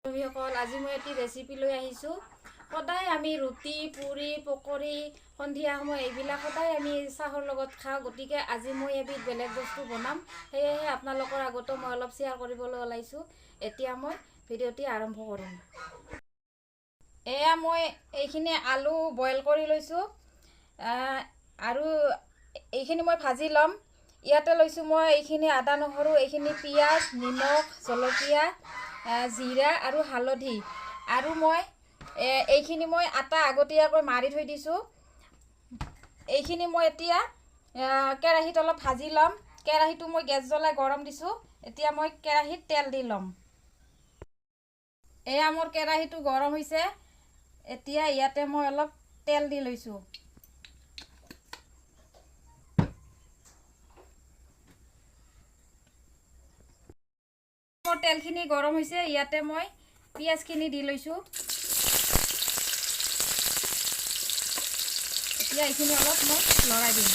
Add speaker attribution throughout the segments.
Speaker 1: বন্ধুসকল, আজি মই এটি ৰেচিপি লৈ আহিছোঁ। সদায় আমি ৰুটি, পুৰি, পকৰি সন্ধিয়া সময় এইবিলাক সদায় আমি চাহৰ লগত খাওঁ। গতিকে আজি মই এবিধ বেলেগ বস্তু বনাম, সেয়েহে আপোনালোকৰ আগতো মই অলপ শ্বেয়াৰ কৰিবলৈ ওলাইছোঁ। এতিয়া মই ভিডিঅ'টি আৰম্ভ কৰিম। এয়া মই এইখিনি আলু বইল কৰি লৈছোঁ আৰু এইখিনি মই ভাজি ল'ম। ইয়াতে লৈছোঁ মই এইখিনি আদা, নহৰু, এইখিনি পিঁয়াজ, নিমখ, জলকীয়া, জিৰা আৰু হালধি। আৰু মই এইখিনি মই আটা আগতীয়াকৈ মাৰি থৈ দিছোঁ। এইখিনি মই এতিয়া কেৰাহীত অলপ ভাজি ল'ম। কেৰাহীটো মই গেছ জ্বলাই গৰম দিছোঁ। এতিয়া মই কেৰাহীত তেল দি ল'ম। এয়া মোৰ কেৰাহীটো গৰম হৈছে। এতিয়া ইয়াতে মই অলপ তেল দি লৈছোঁ। মোৰ তেলখিনি গৰম হৈছে। ইয়াতে মই পিঁয়াজখিনি দি লৈছোঁ। এতিয়া এইখিনি অলপ মই লৰাই দিম।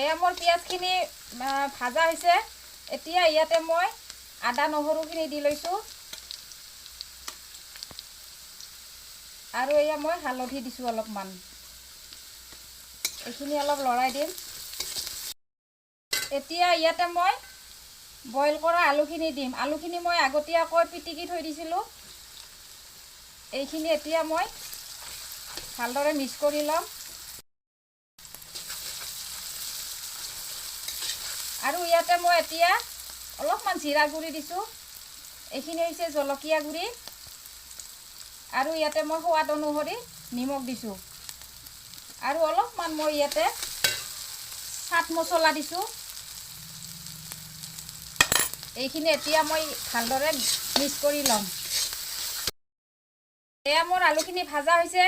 Speaker 1: এয়া মোৰ পিঁয়াজখিনি ভাজা হৈছে। এতিয়া ইয়াতে মই আদা নহৰুখিনি দি লৈছোঁ আৰু এয়া মই হালধি দিছোঁ অলপমান। এইখিনি অলপ লৰাই দিম। এতিয়া ইয়াতে মই বইল কৰা আলুখিনি দিম। আলুখিনি মই আগতীয়াকৈ পিটিকি থৈ দিছিলোঁ। এইখিনি এতিয়া মই ভালদৰে মিক্স কৰি ল'ম। আৰু ইয়াতে মই এতিয়া অলপমান জিৰা গুড়ি দিছোঁ। এইখিনি হৈছে জলকীয়া গুড়ি। আৰু ইয়াতে মই সোৱাদ অনুসৰি নিমখ দিছোঁ। আৰু অলপমান মই ইয়াতে চাট মছলা দিছোঁ। এইখিনি এতিয়া মই ভালদৰে মিক্স কৰি ল'ম। এয়া মোৰ আলুখিনি ভাজা হৈছে।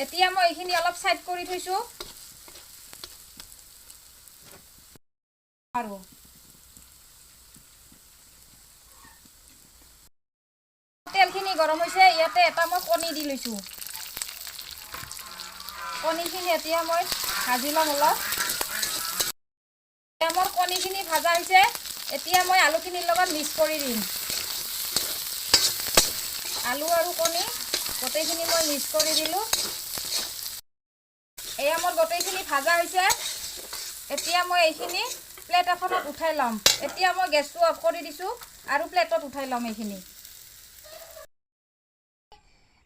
Speaker 1: এতিয়া মই এইখিনি অলপ ছাইড কৰি থৈছোঁ। আৰু তেলখিনি গৰম হৈছে। ইয়াতে এটা মই কণী দি লৈছোঁ। কণীখিনি এতিয়া মই ভাজি ল'ম অলপ। এতিয়া মোৰ কণীখিনি ভাজা হৈছে। এতিয়া মই আলুখিনিৰ লগত মিক্স কৰি দিম। আলু আৰু কণী গোটেইখিনি মই মিক্স কৰি দিলোঁ। এয়া মোৰ গোটেইখিনি ভাজা হৈছে। এতিয়া মই এইখিনি প্লেট এখনত উঠাই ল'ম। এতিয়া মই গেছটো অফ কৰি দিছোঁ আৰু প্লেটত উঠাই ল'ম এইখিনি।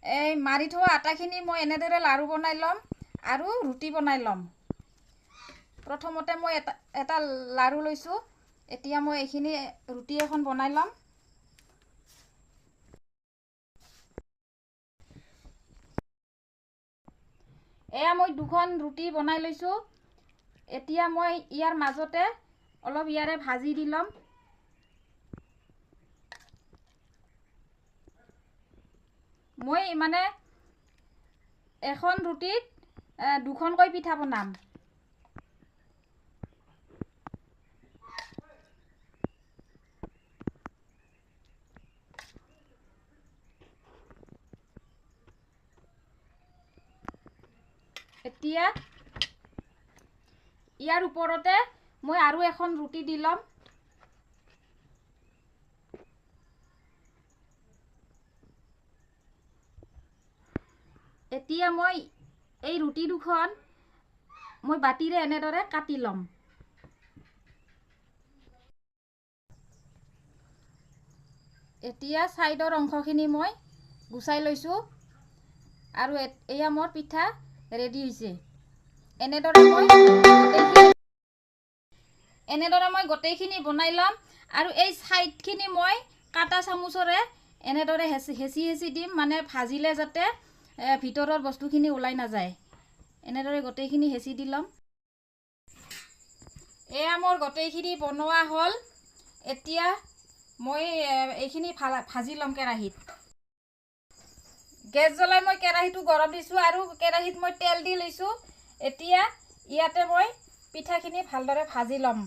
Speaker 1: এই মাৰি থোৱা আটাখিনি মই এনেদৰে লাড়ু বনাই ল'ম আৰু ৰুটি বনাই ল'ম। প্ৰথমতে মই এটা এটা লাড়ু লৈছোঁ। এতিয়া মই এইখিনি ৰুটি এখন বনাই ল'ম। এয়া মই দুখন ৰুটি বনাই লৈছোঁ। এতিয়া মই ইয়াৰ মাজতে অলপ ইয়াৰে ভাজি দি ল'ম। মই মানে এখন ৰুটিত দুখনকৈ পিঠা বনাম। এতিয়া ইয়াৰ ওপৰতে মই আৰু এখন ৰুটি দি ল'ম। এতিয়া মই এই ৰুটি দুখন মই বাতিৰে এনেদৰে কাটি ল'ম। এতিয়া ছাইডৰ অংশখিনি মই গুচাই লৈছোঁ আৰু এয়া মোৰ পিঠা ৰেডি হৈছে। এনেদৰে মই গোটেইখিনি বনাই ল'ম। আৰু এই ছাইডখিনি মই কাটা চামুচৰে এনেদৰে হেঁচি হেঁচি দিম, মানে ভাজিলে যাতে ভিতৰৰ বস্তুখিনি ওলাই নাযায়। এনেদৰে গোটেইখিনি হেঁচি দি ল'ম। এয়া মোৰ গোটেইখিনি বনোৱা হ'ল। এতিয়া মই এইখিনি ভাজি ল'ম কেৰাহীত। গেছ জ্বলাই মই কেৰাহীটো গৰম দিছোঁ আৰু কেৰাহীত মই তেল দি লৈছোঁ। এতিয়া ইয়াতে মই পিঠাখিনি ভালদৰে ভাজি ল'ম।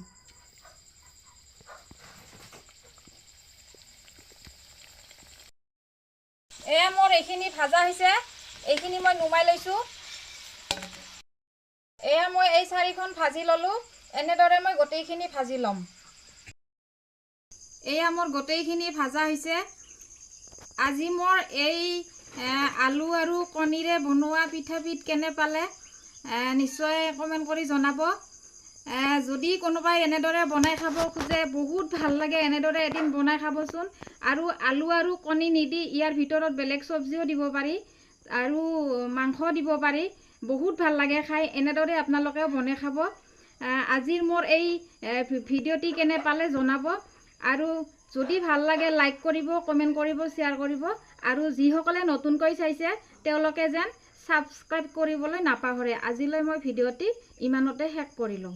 Speaker 1: এয়া মোৰ এইখিনি ভাজা হৈছে। এইখিনি মই নুমাই লৈছোঁ। এয়া মই এই চাৰিখন ভাজি ল'লোঁ। এনেদৰে মই গোটেইখিনি ভাজি ল'ম। এয়া মোৰ গোটেইখিনি ভাজা হৈছে। আজি মোৰ এই আলু আৰু কণীৰে বনোৱা পিঠাবিধ কেনে পালে নিশ্চয় কমেণ্ট কৰি জনাব। যদি কোনোবাই এনেদৰে বনাই খাব খোজে, বহুত ভাল লাগে, এনেদৰে এদিন বনাই খাবচোন। আৰু আলু আৰু কণী নিদি ইয়াৰ ভিতৰত বেলেগ চব্জিও দিব পাৰি আৰু মাংস দিব পাৰি, বহুত ভাল লাগে খাই। এনেদৰে আপোনালোকেও বনাই খাব। আজিৰ মোৰ এই ভিডিঅ'টি কেনে পালে জনাব, আৰু যদি ভাল লাগে লাইক কৰিব, কমেণ্ট কৰিব, শ্বেয়াৰ কৰিব, আৰু যিসকলে নতুনকৈ চাইছে তেওঁলোকে যেন ছাবস্ক্ৰাইব কৰিবলৈ নাপাহৰে। আজিলৈ মই ভিডিঅ'টি ইমানতে শেষ কৰিলোঁ।